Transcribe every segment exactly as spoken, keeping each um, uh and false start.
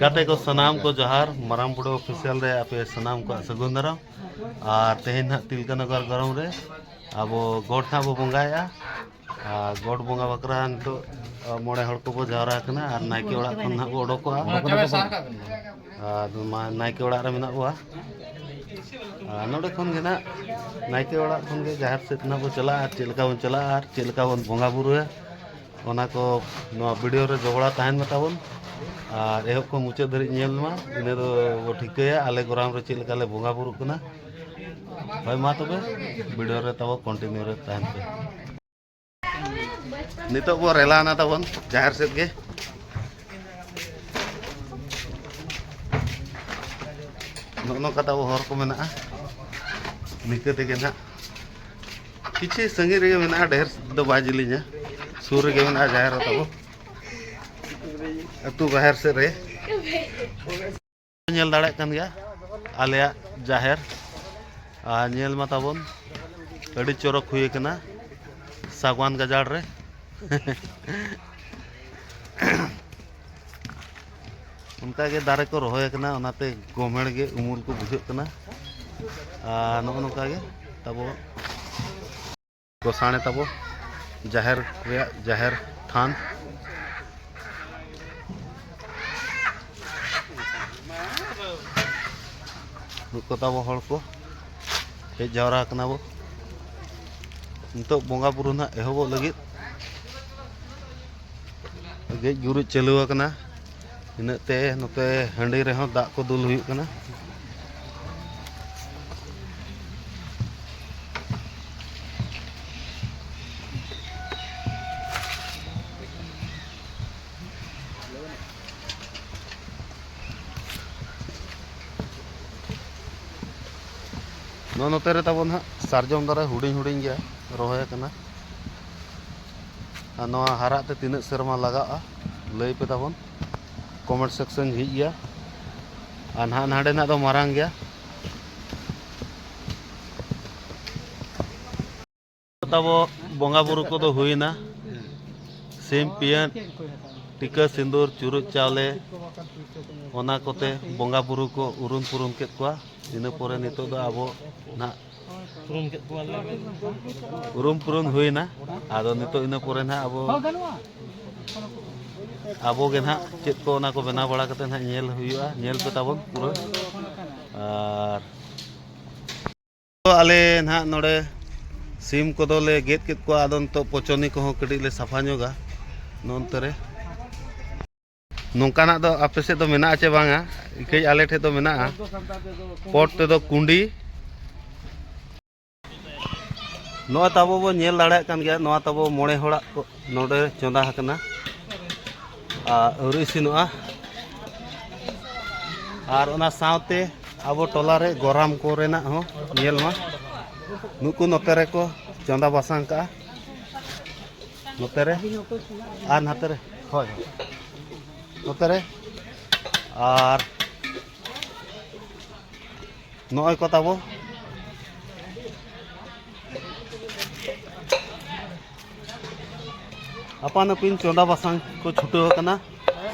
ᱜᱟᱛᱮ ᱠᱚ ᱥᱟᱱᱟᱢ ᱠᱚ ᱡᱚᱦᱟᱨ, ᱢᱟᱨᱟᱝ ᱵᱩᱨᱩ ᱚᱯᱷᱤᱥᱤᱭᱟᱞ ᱨᱮ ᱟᱯᱮ ᱥᱟᱱᱟᱢ ᱠᱚᱣᱟᱜ ᱥᱟᱹᱜᱩᱱ ᱫᱟᱨᱟᱢ᱾ ᱟᱨ ᱛᱮᱦᱮᱧ ᱱᱟᱦᱟᱜ ᱛᱤᱞᱠᱟᱹᱱᱚᱜᱚᱨ ᱜᱚᱨᱚᱢ ᱨᱮ ᱟᱵᱚ ᱜᱚᱰ ᱱᱟᱦᱟᱜ ᱵᱚ ᱵᱚᱸᱜᱟᱭᱮᱫᱼᱟ᱾ ᱟᱨ ᱜᱚᱰ ᱵᱚᱸᱜᱟ ᱵᱟᱠᱷᱨᱟ ᱱᱤᱛᱚᱜ, ᱟ, ᱢᱚᱬᱮ ᱦᱚᱲ ᱠᱚᱵᱚ ᱡᱟᱣᱨᱟ ᱟᱠᱟᱱᱟ ᱟᱨ ᱱᱟᱭᱠᱮ ᱚᱲᱟᱜ ᱠᱷᱚᱱ ᱱᱟᱦᱟᱜ ᱵᱚ ᱚᱰᱚᱠᱚᱜᱼᱟ᱾ ᱟᱨ ᱢᱟ ᱱᱟᱭᱠᱮ ᱚᱲᱟᱜ ᱨᱮ ᱢᱮᱱᱟᱜ ᱵᱚᱣᱟ᱾ ᱟᱨ ᱱᱚᱰᱮ ᱠᱷᱚᱱ ᱜᱮ ᱱᱟᱦᱟᱜ ᱱᱟᱭᱠᱮ ᱚᱲᱟᱜ ᱠᱷᱚᱱ ᱜᱮ ᱡᱟᱦᱮᱨ ᱥᱮᱫ ᱱᱟᱦᱟᱜ ᱵᱚ ᱪᱟᱞᱟᱜᱼᱟ ᱟᱨ ᱪᱮᱫ ᱞᱮᱠᱟ ᱵᱚᱱ ᱪᱟᱞᱟᱜᱼᱟ ᱟᱨ ᱪᱮᱫ ᱞᱮᱠᱟ ᱵᱚᱱ ᱵᱚᱸᱜᱟ ᱵᱩᱨᱩᱭᱟ᱾ ᱚᱱᱟ ᱠᱚ ᱱᱚᱣᱟ ᱵᱷᱤᱰᱤᱭᱳ ᱨᱮ ᱡᱚᱜᱽᱲᱟ ᱛᱟᱦᱮᱱ ᱢᱮ ᱛᱟᱵᱚᱱ᱾ ᱟᱨ ᱮᱦᱚᱵ ᱠᱷᱚᱱ ᱢᱩᱪᱟᱹᱫ ᱫᱷᱟᱹᱨᱤᱡ ᱧᱮᱞ ᱢᱟ, ᱤᱱᱟᱹ ᱫᱚ ᱵᱚ ᱴᱷᱤᱠᱟᱹᱭᱟ ᱟᱞᱮ ᱜᱚᱨᱟᱢ ᱨᱮ ᱪᱮᱫ ᱞᱮᱠᱟ ᱞᱮ ᱵᱚᱸᱜᱟ ᱵᱩᱨᱩᱜ ᱠᱟᱱᱟ᱾ ᱦᱳᱭ, ᱢᱟ ᱛᱚᱵᱮ ᱵᱷᱤᱰᱤᱭᱳ ᱨᱮ ᱛᱟᱵᱚ ᱠᱚᱱᱴᱤᱱᱤᱭᱩ ᱨᱮ ᱛᱟᱦᱮᱱ ᱯᱮ᱾ ᱱᱤᱛᱚᱜ ᱵᱚ ᱨᱮᱞᱟᱱᱟ ᱛᱟᱵᱚᱱ ᱡᱟᱦᱮᱨ ᱥᱮᱫ ᱜᱮ᱾ ᱱᱚᱜᱼᱚ ᱱᱚᱝᱠᱟ ᱛᱟᱵᱚ ᱦᱚᱨ ᱠᱚ ᱢᱮᱱᱟᱜᱼᱟ, ᱱᱤᱝᱠᱟᱹ ᱛᱮᱜᱮ ᱱᱟᱦᱟᱜ᱾ ᱠᱤᱪᱷᱩ ᱥᱟᱺᱜᱤᱧ ᱨᱮᱜᱮ ᱢᱮᱱᱟᱜᱼᱟ, ᱰᱷᱮᱨ ᱫᱚ ᱵᱟᱭ ᱡᱮᱞᱮᱧᱟ᱾ ᱥᱩᱨ ᱨᱮᱜᱮ ᱢᱮᱱᱟᱜᱼᱟ ᱡᱟᱦᱮᱨ ᱛᱟᱵᱚ, ᱟᱹᱛᱩ ᱵᱟᱦᱮᱨ ᱥᱮᱫ ᱨᱮ᱾ ᱧᱮᱞ ᱫᱟᱲᱮᱭᱟᱜ ᱠᱟᱱ ᱜᱮᱭᱟ ᱟᱞᱮᱭᱟᱜ ᱡᱟᱦᱮᱨ᱾ ᱟᱨ ᱧᱮᱞ ᱢᱟ ᱛᱟᱵᱚᱱ, ᱟᱹᱰᱤ ᱪᱚᱨᱚᱠ ᱦᱩᱭ ᱟᱠᱟᱱᱟ ᱥᱟᱜᱣᱟᱱ ᱜᱟᱡᱟᱲ ᱨᱮ᱾ ᱚᱱᱠᱟ ᱜᱮ ᱫᱟᱨᱮ ᱠᱚ ᱨᱚᱦᱚᱭ ᱟᱠᱟᱱᱟ, ᱚᱱᱟᱛᱮ ᱜᱚᱢᱮᱲ ᱜᱮ ᱩᱢᱩᱞ ᱠᱚ ᱵᱩᱡᱷᱟᱹᱜ ᱠᱟᱱᱟ᱾ ᱟᱨ ᱱᱚᱜᱼᱚ ᱱᱚᱝᱠᱟ ᱜᱮ ᱛᱟᱵᱚ ᱜᱚᱥᱟᱬᱮ ᱛᱟᱵᱚ, ᱡᱟᱦᱮᱨ ᱨᱮᱭᱟᱜ ᱡᱟᱦᱮᱨ ᱛᱷᱟᱱ᱾ ᱱᱩᱠᱩ ᱛᱟᱵᱚ ᱦᱚᱲ ᱠᱚ ᱦᱮᱡ ᱡᱟᱣᱨᱟ ᱟᱠᱟᱱᱟ ᱵᱚ᱾ ᱱᱤᱛᱚᱜ ᱵᱚᱸᱜᱟ ᱵᱩᱨᱩ ᱱᱟᱦᱟᱜ ᱮᱦᱚᱵᱚᱜ ᱞᱟᱹᱜᱤᱫ᱾ ᱜᱮᱡ ᱜᱩᱨᱤᱡ ᱪᱟᱹᱞᱩ ᱟᱠᱟᱱᱟ᱾ ᱤᱱᱟᱹᱜ ᱛᱮ ᱱᱚᱛᱮ ᱦᱟᱺᱰᱤ ᱨᱮᱦᱚᱸ ᱫᱟᱜ ᱠᱚ ᱫᱩᱞ ᱦᱩᱭᱩᱜ ᱠᱟᱱᱟ᱾ ᱱᱚᱜᱼᱚ ᱱᱚᱛᱮ ᱨᱮ ᱛᱟᱵᱚᱱ ᱦᱟᱸᱜ ᱥᱟᱨᱡᱚᱢ ᱫᱟᱨᱮ ᱦᱩᱰᱤᱧ ᱦᱩᱰᱤᱧ ᱜᱮᱭᱟ, ᱨᱚᱦᱚᱭ ᱟᱠᱟᱱᱟ᱾ ᱟᱨ ᱱᱚᱣᱟ ᱦᱟᱨᱟᱜ ᱛᱮ ᱛᱤᱱᱟᱹᱜ ᱥᱮᱨᱢᱟ ᱞᱟᱜᱟᱜᱼᱟ, ᱞᱟᱹᱭ ᱯᱮ ᱛᱟᱵᱚᱱ, ᱠᱚᱢᱮᱱᱴ ᱥᱮᱠᱥᱚᱱ ᱡᱷᱤᱡ ᱜᱮᱭᱟ᱾ ᱟᱨ ᱱᱟᱦᱟᱜ ᱱᱟᱰᱮ ᱱᱟᱜ ᱫᱚ ᱢᱟᱨᱟᱝ ᱜᱮᱭᱟ᱾ ᱛᱟᱵᱚ ᱵᱚᱸᱜᱟ ᱵᱩᱨᱩ ᱠᱚᱫᱚ ᱦᱩᱭᱱᱟ᱾ ᱥᱤᱢ ᱯᱤᱭᱟᱹᱱ ᱴᱤᱠᱟᱹ ᱥᱤᱸᱫᱩᱨ, ᱪᱩᱨᱩᱡ ᱪᱟᱣᱞᱮ, ᱚᱱᱟ ᱠᱚᱛᱮ ᱵᱚᱸᱜᱟ ᱵᱩᱨᱩ ᱠᱚ ᱩᱨᱩᱢ ᱯᱩᱨᱩᱢ ᱠᱮᱫ ᱠᱚᱣᱟ᱾ ᱤᱱᱟᱹ ᱯᱚᱨᱮ ᱱᱤᱛᱚᱜ ᱫᱚ ᱟᱵᱚ ᱱᱟᱦᱟᱜ ᱩᱨᱩᱢ ᱠᱮᱫ ᱠᱚᱣᱟᱞᱮ᱾ ᱩᱨᱩᱢ ᱯᱩᱨᱩᱢ ᱦᱩᱭᱱᱟ᱾ ᱟᱫᱚ ᱱᱤᱛᱚᱜ ᱤᱱᱟᱹ ᱯᱚᱨᱮ ᱱᱟᱦᱟᱜ ᱟᱵᱚ, ᱟᱵᱚ ᱜᱮ ᱱᱟᱦᱟᱜ ᱪᱮᱫ ᱠᱚ ᱚᱱᱟ ᱠᱚ ᱵᱮᱱᱟᱣ ᱵᱟᱲᱟ ᱠᱟᱛᱮ ᱱᱟᱦᱟᱜ ᱧᱮᱞ ᱦᱩᱭᱩᱜᱼᱟ᱾ ᱧᱮᱞ ᱯᱮ ᱛᱟᱵᱚᱱ ᱯᱩᱨᱟᱹ᱾ ᱟᱨ ᱟᱞᱮ ᱱᱟᱦᱟᱜ ᱱᱚᱰᱮ ᱥᱤᱢ ᱠᱚᱫᱚᱞᱮ ᱜᱮᱫ ᱠᱮᱫ ᱠᱚᱣᱟ᱾ ᱟᱫᱚ ᱱᱤᱛᱚᱜ ᱯᱚᱪᱚᱱᱤ ᱠᱚᱦᱚᱸ ᱠᱟᱹᱴᱤᱡ ᱞᱮ ᱥᱟᱯᱷᱟ ᱧᱚᱜᱟ ᱱᱚᱱᱛᱮ ᱨᱮ᱾ ᱱᱚᱝᱠᱟᱱᱟᱜ ᱫᱚ ᱟᱯᱮ ᱥᱮᱫ ᱫᱚ ᱢᱮᱱᱟᱜᱼᱟ ᱪᱮ ᱵᱟᱝᱟ? ᱤᱠᱟᱹᱭ ᱟᱞᱮ ᱴᱷᱮᱡ ᱫᱚ ᱢᱮᱱᱟᱜᱼᱟ᱾ ᱯᱚᱴ ᱛᱮᱫᱚ ᱠᱩᱸᱰᱤ᱾ ᱱᱚᱜᱼᱚᱭ ᱛᱟᱵᱚ ᱵᱚ ᱧᱮᱞ ᱫᱟᱲᱮᱭᱟᱜ ᱠᱟᱱ ᱜᱮᱭᱟ, ᱱᱚᱣᱟ ᱛᱟᱵᱚ ᱢᱚᱬᱮ ᱦᱚᱲᱟᱜ ᱠᱚ ᱱᱚᱰᱮ ᱪᱚᱸᱫᱟ ᱟᱠᱟᱱᱟ ᱟᱨ ᱟᱹᱣᱨᱤ ᱤᱥᱤᱱᱚᱜᱼᱟ᱾ ᱟᱨ ᱚᱱᱟ ᱥᱟᱶᱛᱮ ᱟᱵᱚ ᱴᱚᱞᱟ ᱨᱮ ᱜᱚᱨᱟᱢ ᱠᱚᱨᱮᱱᱟᱜ ᱦᱚᱸ ᱧᱮᱞ ᱢᱟ, ᱱᱩᱠᱩ ᱱᱚᱛᱮ ᱨᱮᱠᱚ ᱪᱚᱸᱫᱟ ᱵᱟᱥᱟᱝ ᱠᱟᱜᱼᱟ, ᱱᱚᱛᱮ ᱨᱮ ᱟᱨ ᱱᱟᱛᱮ ᱨᱮ᱾ ᱦᱳᱭ, ᱦᱳᱭ, ᱱᱚᱛᱮ ᱨᱮ᱾ ᱟᱨ ᱱᱚᱜᱼᱚᱭ ᱠᱚ ᱛᱟᱵᱚ ᱟᱯᱟᱱ ᱟᱹᱯᱤᱱ ᱪᱚᱸᱫᱟ ᱵᱟᱥᱟᱝ ᱠᱚ ᱪᱷᱩᱴᱟᱹᱣ ᱟᱠᱟᱱᱟ᱾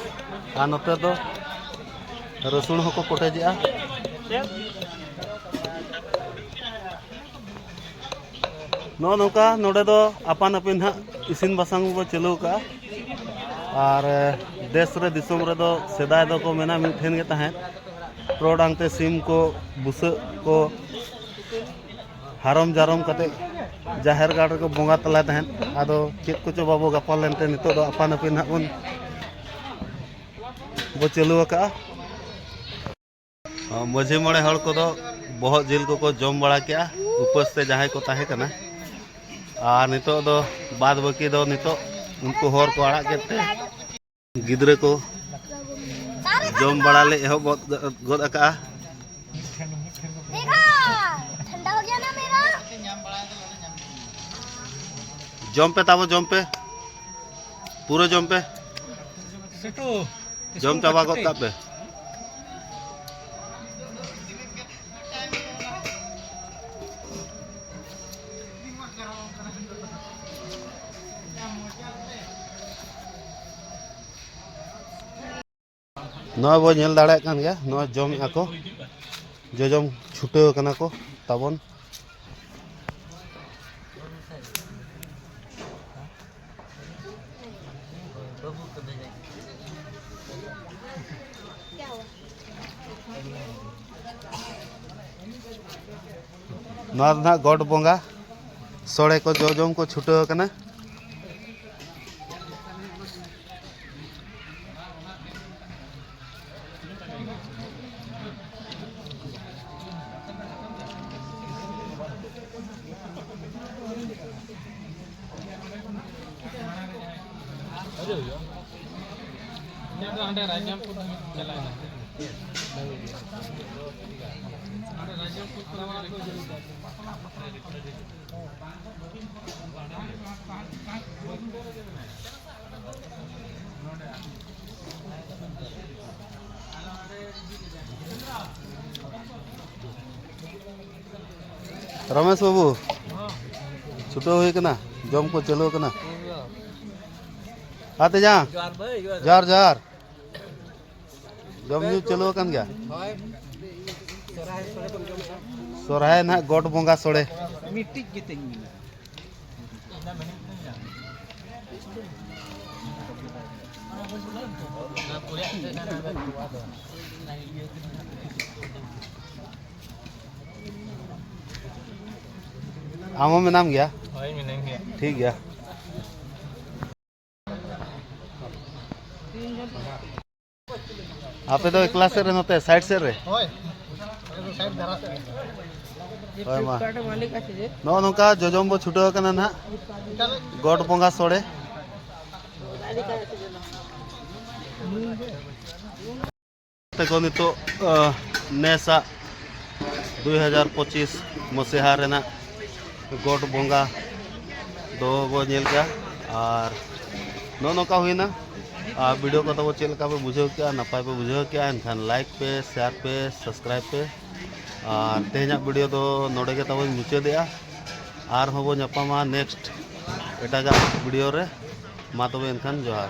ᱟᱨ ᱱᱚᱛᱮ ᱫᱚ ᱨᱟᱹᱥᱩᱱ ᱦᱚᱸᱠᱚ ᱠᱚᱴᱮᱡᱮᱜᱼᱟ᱾ ᱱᱚᱜᱼᱚ ᱱᱚᱝᱠᱟ ᱱᱚᱰᱮ ᱫᱚ ᱟᱯᱟᱱ ᱟᱹᱯᱤᱱ ᱦᱟᱸᱜ ᱤᱥᱤᱱ ᱵᱟᱥᱟᱝ ᱵᱚ ᱪᱟᱹᱞᱩ ᱟᱠᱟᱜᱼᱟ᱾ ᱟᱨ ᱫᱮᱥ ᱨᱮ ᱫᱤᱥᱚᱢ ᱨᱮᱫᱚ ᱥᱮᱫᱟᱭ ᱫᱚᱠᱚ ᱢᱮᱱᱟ ᱢᱤᱫ ᱴᱷᱮᱱ ᱜᱮ ᱛᱟᱦᱮᱸᱫ, ᱴᱚᱨᱚᱰᱟᱝ ᱛᱮ ᱥᱤᱢ ᱠᱚ ᱵᱩᱥᱟᱹᱜ ᱠᱚ ᱦᱟᱨᱚᱢ ᱡᱟᱨᱚᱢ ᱠᱟᱛᱮ ᱡᱟᱦᱮᱨ ᱜᱟᱲ ᱨᱮᱠᱚ ᱵᱚᱸᱜᱟ ᱛᱟᱞᱟᱭ ᱛᱟᱦᱮᱸᱫ᱾ ᱟᱫᱚ ᱪᱮᱫ ᱠᱚᱪᱚ ᱵᱟᱵᱚ ᱜᱟᱯᱟᱞ ᱞᱮᱱᱛᱮ ᱱᱤᱛᱚᱜ ᱫᱚ ᱟᱯᱟᱱ ᱟᱹᱯᱤᱱ ᱦᱟᱸᱜ ᱵᱚᱱ ᱵᱚ ᱪᱟᱹᱞᱩ ᱟᱠᱟᱜᱼᱟ᱾ ᱢᱟᱹᱡᱷᱤ ᱢᱚᱬᱮ ᱦᱚᱲ ᱠᱚᱫᱚ ᱵᱚᱦᱚᱜ ᱡᱤᱞ ᱠᱚᱠᱚ ᱡᱚᱢ ᱵᱟᱲᱟ ᱠᱮᱜᱼᱟ, ᱩᱯᱟᱹᱥ ᱛᱮ ᱡᱟᱦᱟᱸᱭ ᱠᱚ ᱛᱟᱦᱮᱸ ᱠᱟᱱᱟ᱾ ᱟᱨ ᱱᱤᱛᱚᱜ ᱫᱚ ᱵᱟᱫ ᱵᱟᱹᱠᱤ ᱫᱚ ᱱᱤᱛᱚᱜ ᱩᱱᱠᱩ ᱦᱚᱲ ᱠᱚ ᱟᱲᱟᱜ ᱠᱮᱫ ᱛᱮ ᱜᱤᱫᱽᱨᱟᱹ ᱠᱚ ᱡᱚᱢ ᱵᱟᱲᱟ ᱞᱮ ᱮᱦᱚᱵ ᱜᱚᱫ, ᱜᱚᱫ ᱟᱠᱟᱜᱼᱟ᱾ देखा, ठंडा हो गया ना मेरा। ᱡᱚᱢ ᱯᱮ ᱛᱟᱵᱚ, ᱡᱚᱢ ᱯᱮ, ᱯᱩᱨᱟᱹ ᱡᱚᱢ ᱯᱮ᱾ ᱡᱚᱢ ᱪᱟᱵᱟ ᱜᱚᱫ ᱠᱟᱜ ᱯᱮ᱾ ᱱᱚᱣᱟ ᱵᱚ ᱧᱮᱞ ᱫᱟᱲᱮᱭᱟᱜ ᱠᱟᱱ ᱜᱮᱭᱟ, ᱱᱚᱣᱟ ᱡᱚᱢᱮᱫᱼᱟ ᱠᱚ, ᱡᱚᱡᱚᱢ ᱪᱷᱩᱴᱟᱹᱣ ᱠᱟᱱᱟ ᱠᱚ ᱛᱟᱵᱚᱱ᱾ ᱱᱚᱣᱟ ᱫᱚ ᱱᱟᱦᱟᱜ ᱜᱚᱰ ᱵᱚᱸᱜᱟ ᱥᱚᱲᱮ ᱠᱚ ᱡᱚᱡᱚᱢ ᱠᱚ ᱪᱷᱩᱴᱟᱹᱣ ᱟᱠᱟᱱᱟ᱾ ᱨᱚᱢᱮᱥ ᱵᱟᱹᱵᱩ, ᱪᱷᱩᱴᱟᱹᱣ ᱦᱩᱭ ᱠᱟᱱᱟ, ᱡᱚᱢ ᱠᱚ ᱪᱟᱹᱞᱩ ᱟᱠᱟᱱᱟ᱾ ᱦᱟᱛᱮ ᱡᱟ, ᱡᱚᱦᱟᱨ ᱵᱷᱟᱹᱭ, ᱡᱚᱦᱟᱨ᱾ ᱡᱚᱦᱟᱨ, ᱡᱚᱦᱟᱨ᱾ ᱡᱚᱢ ᱧᱩ ᱪᱟᱹᱞᱩ ᱟᱠᱟᱱ ᱜᱮᱭᱟ᱾ ᱦᱳᱭ᱾ ᱥᱚᱨᱦᱟᱭ ᱥᱚᱲᱮ ᱵᱚᱱ ᱡᱚᱢᱮᱫᱼᱟ᱾ ᱥᱚᱨᱦᱟᱭ ᱱᱟᱦᱟᱜ ᱜᱚᱰ ᱵᱚᱸᱜᱟ ᱥᱚᱲᱮ᱾ ᱢᱤᱫᱴᱤᱡ ᱜᱮ ᱛᱮᱧ ᱢᱮᱱᱟ᱾ ᱟᱢ ᱦᱚᱸ ᱢᱮᱱᱟᱢ ᱜᱮᱭᱟ? ᱦᱳᱭ, ᱢᱤᱱᱟᱹᱧ ᱜᱮᱭᱟ᱾ ᱴᱷᱤᱠ ᱜᱮᱭᱟ᱾ ᱟᱯᱮ ᱫᱚ ᱮᱠᱞᱟ ᱥᱮᱫ ᱨᱮ, ᱱᱚᱛᱮ ᱥᱟᱭᱤᱰ ᱥᱮᱫ ᱨᱮ? ᱦᱳᱭ, ᱟᱞᱮ ᱫᱚ ᱥᱟᱭᱤᱰ ᱫᱷᱟᱨᱟ ᱥᱮᱫ ᱨᱮ᱾ ᱦᱳᱭ, ᱢᱟ᱾ ᱱᱚᱜᱼᱚ ᱱᱚᱝᱠᱟ ᱡᱚᱡᱚᱢ ᱵᱚ ᱪᱷᱩᱴᱟᱹᱣ ᱟᱠᱟᱱᱟ ᱱᱟᱦᱟᱜ, ᱜᱚᱰ ᱵᱚᱸᱜᱟ ᱥᱚᱲᱮ᱾ ᱛᱮᱠᱚ ᱱᱤᱛᱚᱜ, ᱟᱸ, ᱱᱮᱥᱟᱜ ᱫᱩᱭ ᱦᱟᱡᱟᱨ ᱯᱚᱸᱪᱤᱥ ᱢᱚᱥᱤᱦᱟ ᱨᱮᱱᱟᱜ ᱜᱚᱰ ᱵᱚᱸᱜᱟ ᱫᱚ ᱵᱚ ᱧᱮᱞ ᱠᱮᱜᱼᱟ᱾ ᱟᱨ ᱱᱚᱜᱼᱚ ᱱᱚᱝᱠᱟ ᱦᱩᱭᱱᱟ᱾ ᱟᱨ ᱵᱷᱤᱰᱤᱭᱳ ᱠᱚ ᱛᱟᱵᱚ ᱪᱮᱫ ᱞᱮᱠᱟ ᱯᱮ ᱵᱩᱡᱷᱟᱹᱣ ᱠᱮᱜᱼᱟ? ᱱᱟᱯᱟᱭ ᱯᱮ ᱵᱩᱡᱷᱟᱹᱣ ᱠᱮᱜᱼᱟ, ᱮᱱᱠᱷᱟᱱ ᱞᱟᱭᱤᱠ ᱯᱮ, ᱥᱮᱭᱟᱨ ᱯᱮ, ᱥᱟᱵᱥᱠᱨᱟᱭᱤᱵ ᱯᱮ᱾ ᱟᱨ ᱛᱮᱦᱮᱧᱟᱜ ᱵᱷᱤᱰᱤᱭᱳ ᱫᱚ ᱱᱚᱰᱮ ᱜᱮ ᱛᱟᱵᱚᱧ ᱢᱩᱪᱟᱹᱫᱮᱜᱼᱟ᱾ ᱟᱨᱦᱚᱸ ᱵᱚ ᱧᱟᱯᱟᱢᱟ ᱱᱮᱠᱥᱴ ᱮᱴᱟᱜᱟᱜ ᱵᱷᱤᱰᱤᱭᱳ ᱨᱮ᱾ ᱢᱟ ᱛᱚᱵᱮ ᱮᱱᱠᱷᱟᱱ ᱡᱚᱦᱟᱨ᱾